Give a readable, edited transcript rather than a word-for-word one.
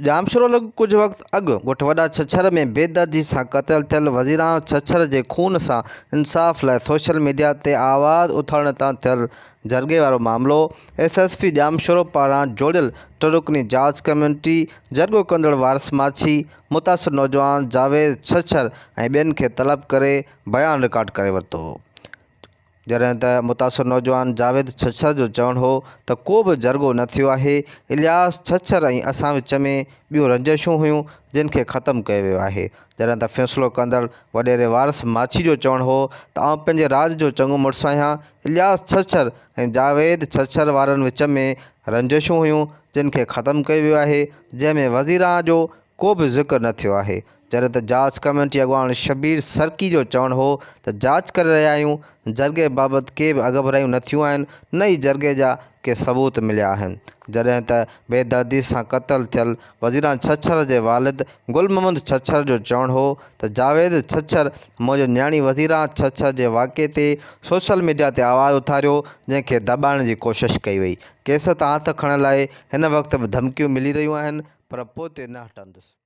ڄامشورو لڳ ڪجهه وقت اڳ ڳوٺ وڏا ڇڇر ۾ بيدردي سان قتل ٿيل وزيران ڇڇر جي خون سان انصاف لاء سوشل ميڊيا تي آواز اٿارڻ تان ٿيل جرڳي وارو معاملو ايس ايس پي ڄامشورو پاران جوڙيل ٽه رڪني جاچ ڪميٽي جرڳو ڪندڙ وارث ماڇي، متاثر نوجوان جاويد ڇڇر ۽ ٻين کي طلب ڪري بيان رڪارڊ ڪري ورتو. جڏهن ته متاثر نوجوان جاويد ڇڇر جو چوڻ هو ته ڪو به جرڳو نه ٿيو آهي، الياس ڇڇر ۽ اسان وچ ۾ ٻيون رنجشون هيون جن کي ختم ڪيو ويو آهي، جڏهن ته فيصلو ڪندڙ وڏيري وارث ماڇي جو چوڻ هو ته آئون پنهنجي راڄ جو چڱو مڙس آهيان، الياس ڇڇر ۽ جاويد ڇڇر وارن وچ ۾ رنجشون هيون جن کي ختم ڪيو ويو آهي، جنهن ۾ وزيران جو ڪو به ذڪر نه ٿيو آهي، جڏهن ته جاچ ڪميٽي اڳواڻ شبير سرڪي جو چوڻ هو ته جاچ ڪري رهيا آهيون، جرڳي بابت ڪي به اڳڀرايون نه ٿيون آهن نه ئي جرڳي جا ڪي ثبوت مليا آهن، جڏهن ته بيدردي سان قتل ٿيل وزيران ڇڇر جي والد گل محمد ڇڇر جو چوڻ هو ته جاويد ڇڇر منهنجي نياڻي وزيران ڇڇر جي واقعي تي سوشل ميڊيا تي آواز اٿاريو جنهن کي دٻائڻ جي ڪوشش ڪئي وئي، ڪيس تان هٿ کڻڻ لاء هن وقت به ڌمڪيون ملي رهيون آهن پر پوئتي نه هٽندس.